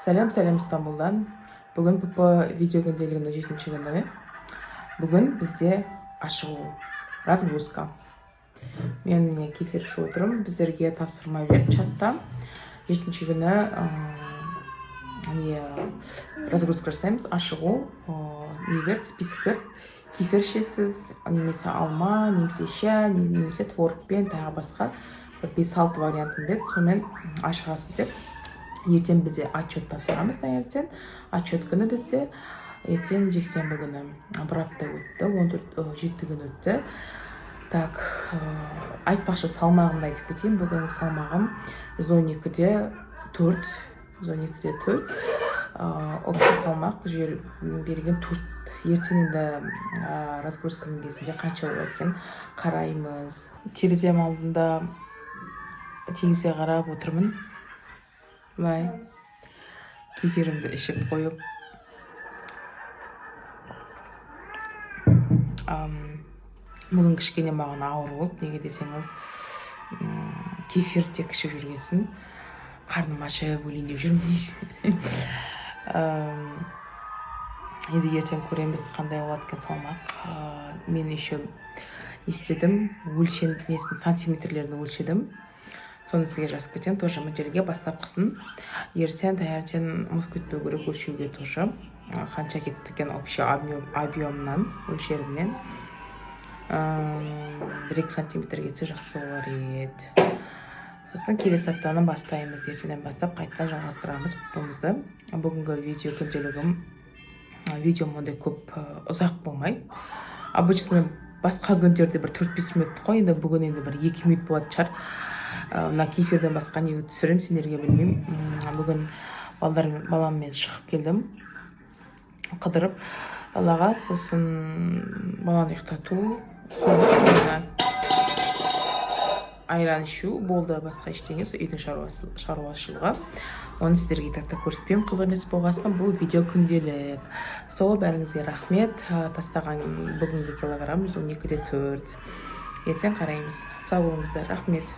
Сәлем, сәлем Стамбулдан! Бүгін ПП видео күнделігімнің жетінші күні. Бүгін бізде ашығу, разгрузка. Мен міне кефир ішіп отырмын. Біздерге тапсырма берді чатта. Жетінші күні не, разгрузка жасаймыз, ашығу. Не берді, список берді: кефир ішесіз немесе алма, немесе шай, немесе творогпен, тағы басқа бір бес алты вариантын берді. Сонымен ашығасыз деп. Ертең бізде отчет тапсырамыз, таңертең отчет күні бізде. Ертең жексенбі күні. Бір апта өтті, 14, 7 күн өтті. Так, айтпақшы, салмағымды айтып кетейін. Бүгінгі салмағым 112,4, 112,4. Общий салмақ жер берген төрт. Ертең енді разгрузканың кезінде қанша болады екен, қараймыз. Терезем алдында теңізге қарап отырмын былай, кефирімді ішіп қойып. Бүгін кішкене маған ауыр болды. Неге десеңіз, кефир тек ішіп жүргесін, қарным ашып өлейін деп жүрмін дейсің. Енді ертең көреміз, қандай болады екен салмақ. Мен еще не істедім, өлшем несін, сантиметрлерін өлшедім. Соны сізге жазып кетемін тоже мына жерге. Бастапқысын ертең таңертең ұмытып кетпеу керек өлшеуге тоже. Қанша кетті екен общий объемнан, мөлшерімнен 1-2 сантиметр кетсе, жақсы болар еді. Сосын келесі аптаны бастаймыз, ертеңнен бастап қайтадан жалғастырамыз ПП-мызды. Бүгінгі видео күнделігім, видеом ондай көп, ұзақ болмайды. Обычно басқа күндерде бір 4-5 минут қой, енді бүгін енді бір 2 минут болатын шығар. Мына кефирден басқа не түсіремін сендерге, білмеймін. Бүгін балдар, баламмен шығып келдім қыдырып далаға. Сосын баланы ұйықтату, соны айран ішу болды, басқа ештеңе. Сол үйдің шаруасы, шаруашылығы. Оны сіздерге так та көрсетпеймін, қызық емес болғасын. Бұл видео күнделік. Сол, бәріңізге рахмет. Тастаған бүгінгі килограмм 112,4. Ертең қараймыз. Сау болыңыздар, рахмет.